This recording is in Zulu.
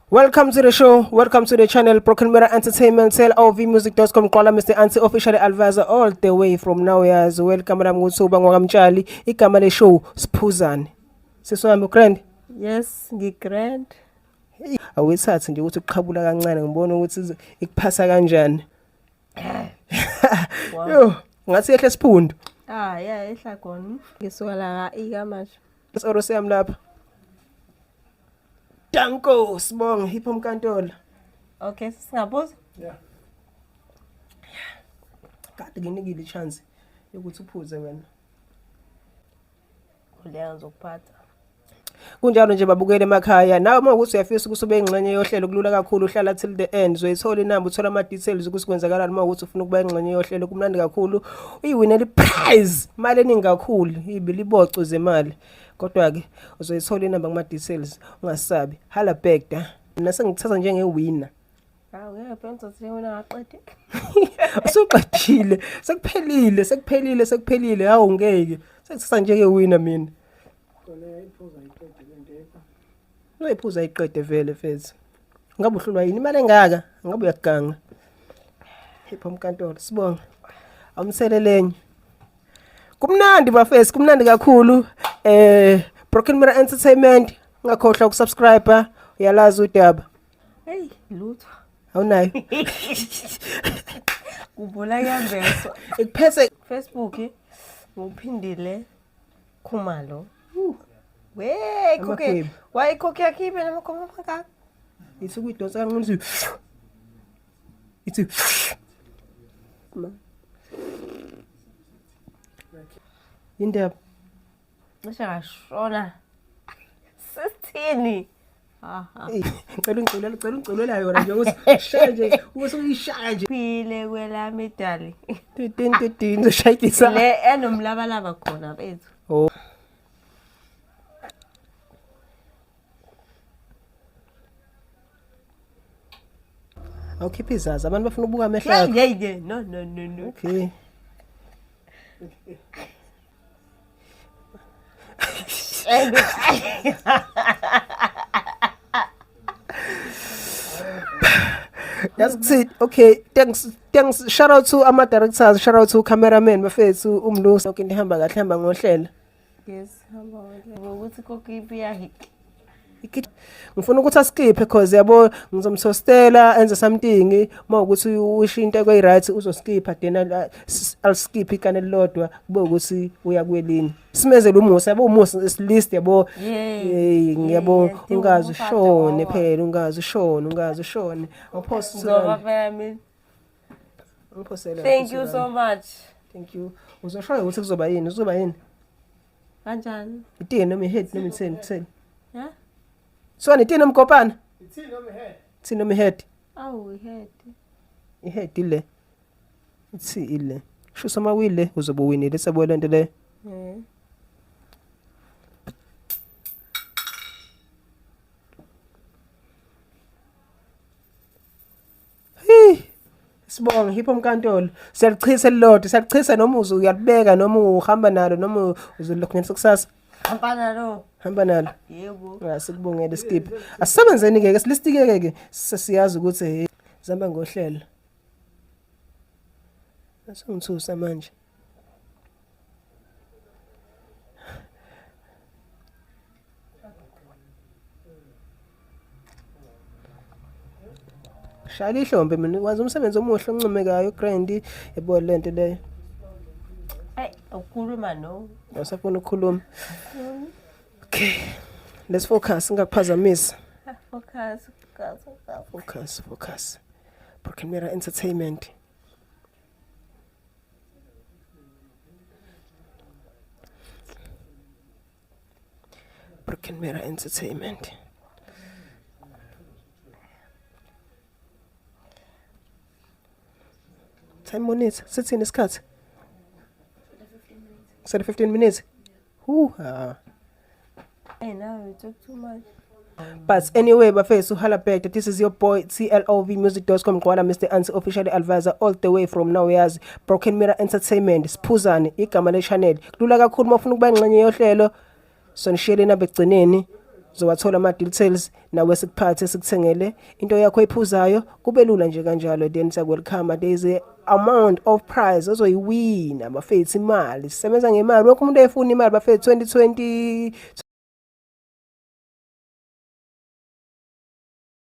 Welcome to the show. Welcome to the channel Broken Mirror Entertainment. Tell ovmusic.com Qala Mr. Anti officially advisor all the way from now yazi. Welcome lami nguthuba ngwakamtshali. Igama le show Siphuzane. Sisi wami grand. Yes, ngigrand. Awuyithathi nje ukuthi uqhabula kancane ngibona ukuthi ikuphasa kanjani. Yo, ngathi yehle siphundu. Ah, yeah, ehla khona. Ngisuka la ka manje. Soro siyami lapha. Danko sibonge hip hop nkantolo. Okay, singabuza? Yeah. Kade nginikile ichance yokuthi uphuze wena. Leyo ngizokuphatha. Kunjalo nje babukele emakhaya nawe uma ukuthi uyafisa ukuthi ube ingxenye yohlelo kulula kakhulu uhlala till the end uzoyithola inamba uthola ama details ukuthi kwenzakalani uma ukuthi ufuna ukuba ingxenye yohlelo kumnandi kakhulu uyiwinela iprize imali eningi kakhulu ibiliboco zemali kodwa ke uzoyithola inamba kuma details ungasabi hala back da mina sengikuthatha njenge winner. Hawu ngeke phela ngizothi wena ngaqede. Usuqedile, sekuphelile, sekuphelile, sekuphelile. Hawu ngeke. Sengithatha njenge winner mina. Kona iphuza iqede lento yekho. Uyiphuza iqede vele mfethu. Ngabe uhlulwa yini imali engaka? Ngabe uyaganga. Hip hop nkantolo sibonga. Awumselelenye. Kumnandi bafethu, kumnandi kakhulu. Broken Mirror Entertainment, ungakhohlwa ukusubscribe, uyalazi udaba. Hey, lutho. Awunayo. Kubula kuyambeswa. Ikuphethe Facebook nguphindile Khumalo. We, khokhe. Amagwebu. Why khokhe yakhe ibe namakhomo amangaka? Ithi ukuyidonsa kancane ithi ithi Ma. Indaba. Cishe ngashona. Sisithini? Aha. Ey, Ngicela ungiculela, ngicela ungiculela yona nje ukuthi shaya nje, ukuthi uyishaya nje. Phile kwelami dali. Tin tin tin uzoshayisa. Le enomlabalaba khona mfethu. Oh. Awukhiphe izazi, abantu bafuna ukubuka amehlo akho. Yeah, yeah, no, no, no, no. Okay. Yazi kuthini? Okay, thanks thanks shout out to ama directors, shout out to cameraman bafethu umlusi yonke into ihamba kahle ihamba ngohlelo. Yes, hamba ngohlelo. Ukuthi kokiphi yahi. Ngifuna ukuthi askiphe cause yabo ngizomthostela enze something uma ukuthi usho into ekwi-right uzoskipha then aliskiphe ikane elilodwa kube ukuthi uya kwelinye. Simezele umusa yabo umusa is list yabo. Hey ngiyabo ungaze ushone phela ungaze ushone ungaze ushone. Awuphosa Ngoba phela mina. Ngiphosele. Thank you so much. Thank you. Uzoshoyo ukuthi kuzoba yini? Uzoba yini? Kanjani? Itiye noma ihead noma itheni itheni. Ha? So nitini nomkopana? Ithini noma ihead? Ithini noma ihead? Awu ihead. Ihead ile. Ithi ile. Shusa mawile uzobe uwinile sebo lento le. Eh. Hey. Sibonge hip hop nkantolo. Siyalichitha elilodwa, siyalichitha noma uze uyalibeka noma uhamba nalo noma uzolokhu kusasa. Hamba nalo. Hamba nalo. Yebo. Asikubongele skip. Asisebenzeni ke ke silistike ke sesiyazi ukuthi hey zihamba ngohlelo. Asingithusa manje. Shayela ihlombe mina wenza umsebenzi omuhle oncomekayo grand yabo lento leyo. Hey, ukhuluma no. Awusafuna ukukhuluma. Okay. Let's focus singakuphazamisi. Focus, focus, focus. Focus, focus. Broken Mirror Entertainment. Broken Mirror Entertainment. Time minutes. Sithini isikhathi? Kusele 15 minutes. Hu ha. Hey, now you talk too much. But anyway, bafethu holla back. This is your boy TLOVmusic.com Gwala Mr. Anti officially advisor all the way from now yazi Broken Mirror Entertainment Siphuzane igama le channel. Kulula kakhulu uma ufuna ukuba ingxenye yohlelo. So nishiyele inamba ekugcineni. Uzowathola ama-details nawe, sikuphathe, sikuthengele into yakho oyiphuzayo, kube lula nje kanjalo. Then siyaku-welcome. There is a amount of prize ozoyiwina, bafethu. Imali, sisebenza ngemali. Wonke umuntu efuna imali, bafethu. 2020.